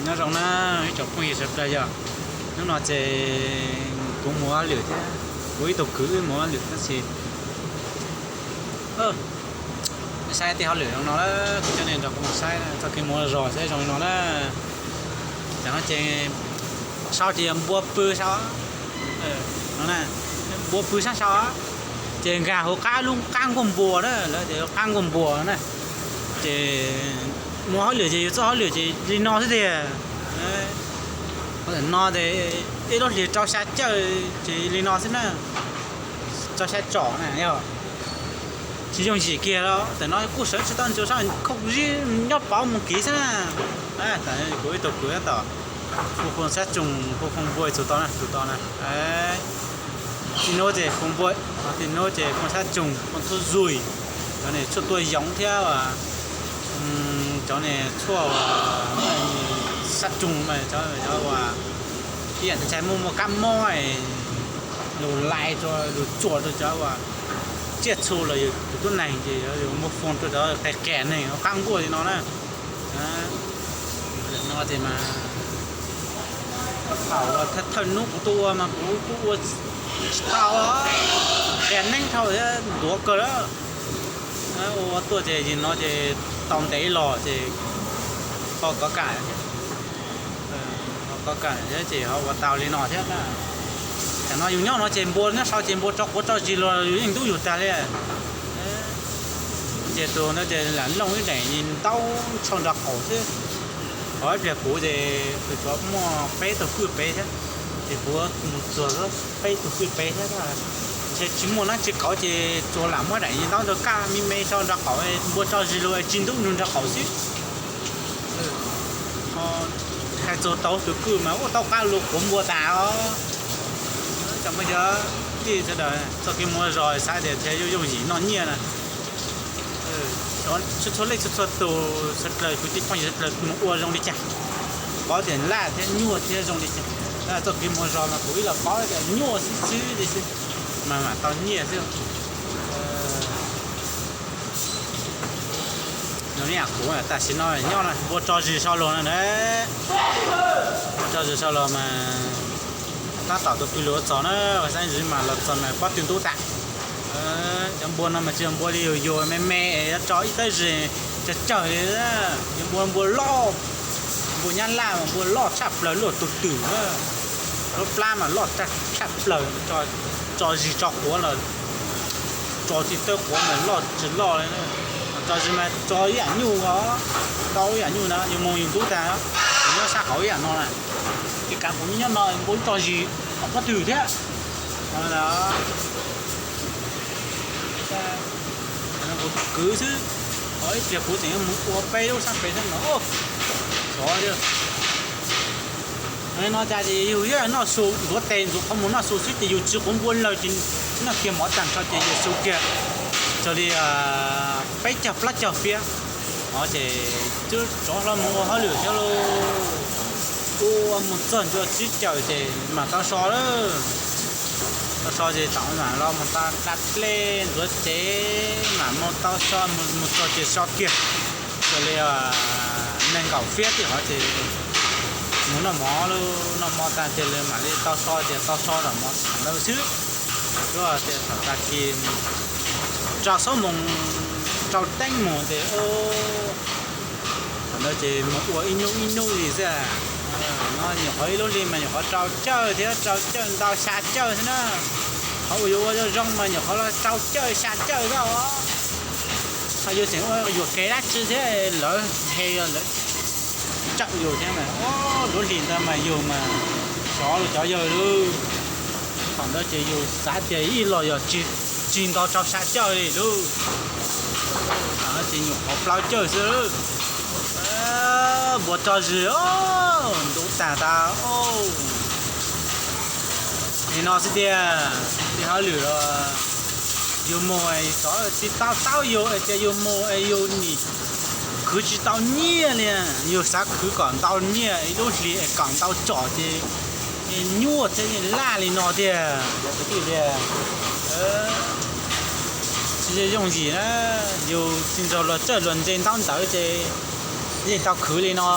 Nyob zoo na ib tsoom phooj ywg sawv daws, yog hnub no ces kuv mus hauj lwm thiab, kuv ib tug kwv wb mus hauj lwm tab sis saib tej hauj lwm zoo no, kuv coj nej nrog kuv mus saib txoj kev mus ua zog saib zoo li no na. Tam no ces sau ces yog npua pw sau no, npua pw sab sau, ces nkag hauv qab lub qab nkuaj npua na, lawv tias qab nkuaj npua na. Ces mus hauj lwm ces yus txoj hauj lwm ces li no xwb tiag. Tam no ces ib lub hlis rau xya caug ces li no xwb na, rau xya tsom na yog tsis yooj yim kiag los tam no kuj sawv tsis tau ntsus sab khooj zib nyob pauv mus kiv xwb na. Kuv ib tug kwv tab tom hu foos sab tsoos, hu foos npua txug tau na, txug tau na. Tib hnub ces foos npua, tib hnub ces foos sab tsoos, foos thuj zuj, cov niag tshuaj tua yoov thiab cov niag tshuaj sab tsoos, cov ua ib yam ntshai muaj muaj kab mob, lug lais rua lug tsuas rua cov ua tsiaj txhu los yog tus tub neeg ces yuav muaj foos rua cov qias qias neeg qab nkuaj li no na. No ces mas thaum thawj hnub kuv tuaj ua mas kuv kuj ua tsis tau, qias neeb dhau thiab ntuav kawg lawm. Ua tuaj ces yim no ces tau ntev los ces ho kov kam, ho kov kam thiab ces ho ua tau li no thiab. Tam no yus nyob no ces npua nyob sau ces npua tso quav tso zis los yus yeej ntub yus tag li. Ces tus no ces lam looj ib daim ntaub tsho nrog qaum xwb. Qhov ib pliag kuv ces tus tsov muaj peb tug kwj pem thiab, ces kuv mus txuag peb tug kwj pem thiab, ntshe tsis muaj nab tsi kauv ces tsuas lam muab daim ntaub nrog kaj me me tsho nrog qaum, npua tso zis los tsis ntub nrog qaum xwb. Hais txog tau tus kwj mas ua tau qab lug quav npua tas os. Cov phooj ywg sawv daws, txoj kev mus ua zog xav tias thiaj yooj yooj yim noj nyiaj na. Txhua txhua leej txhua txhua tus sawv daws, kwv tij phooj ywg sawv daws mus ua zoo li cas, paub tias laj thiab nyuaj thiab zoo li cas. Txoj kev mus ua zog mas kuv ib los paub tias nyuaj xwb xwb li xwb, mas mam tau nyiaj xwb. Zoo li kuv tam sim no nyob na, npua tso zis so luag na, npua tso zis so luag mas tab tom tus pw lug ua txog na, xaib ntsis mas los txog mas pob tw ntub tas. Cov npua no mas tsis yog npua li yus yus me me es yuav tso ib tab zis tsawg tsawg li. Yus npua npua loj, npua nyab laj mas npua loj tshaj plaws luaj tus twm na. Lub plab mas loj tshaj plaws, tso zis tso quav los tso tsis tawb quav mas loj tsis loj li. Tso zis mas tso ib yam nyuj os, tau ib yam nyuj na, yus mus yus ntub tag, yus nyob sab hauv ib yam no na. Ces kav kuv nyob no npua tso zis pob tw thiab. Kuv kwv xwb, qhov ib pliag kuv tseem yuav mus ua peb lub sab pem thiab no. Xyov li no cas ces yus yeej noj su ntxuav tes ntxuav qhov muag noj su xwb ces yus tsis quav npua lawm ces noj kiag mov tag nrho ces yus su kiag raws li peb caug plaub caug fiab. Ces twb rov hlo mus ua hauj lwm thiab lauj. Ua mus txog ntua tsib caug ces mam tau so lawm. Tau so ces thaum mam los mus tau dlej ntxuav tsev mam mus tau so, mus txog ces so kiag. Raws li nees nkaum fiab tej qhov ces mus noj mov lauj, noj mov tag ces mam li tau so ces tau so zaum mov lawm xwb. Tsuas tias thaum tag kis rau xuab moos rau teeb mus ces thaum ntawd ces mus ua ib hnub ib hnub li xwb. No nyuam qhuav ib lub hli mas nyuam qhuav rau cawj thiab, rau cawj ntau xya cawj xwb na. Qhov uas yuav ua zoo mas nyuam qhuav los rau cawj xya cawj xwb os. Ho yus tseem ua yuam kev dab tsi thiab lawv he lawv cawm yus thiab mas, lub hlis ntawd mas yus mas xyov los cov yawg lauj. Thaum ntawd ces yus xav tias ib los yog tsis ntau rau xya cawj li lauj. Ces nyuam qhuav plaub cawj xwb. Npua tso zis ntub tag tas. Li no xwb tiag, tej hauj lwm los yus mus xyov tsis tau taub yus es tias yus mus es yus nim khwv tsis tau nyiaj li. Yus xav khwv kom ntau nyiaj ib lub hlis es kom ntau tsom ces nyuaj thiab laj li no tiag. Kwv tij tias tsis yooj yim na, yus tsis nrog luag txawj luag ntse ntaub ntawv ces yeej tau khwv li no.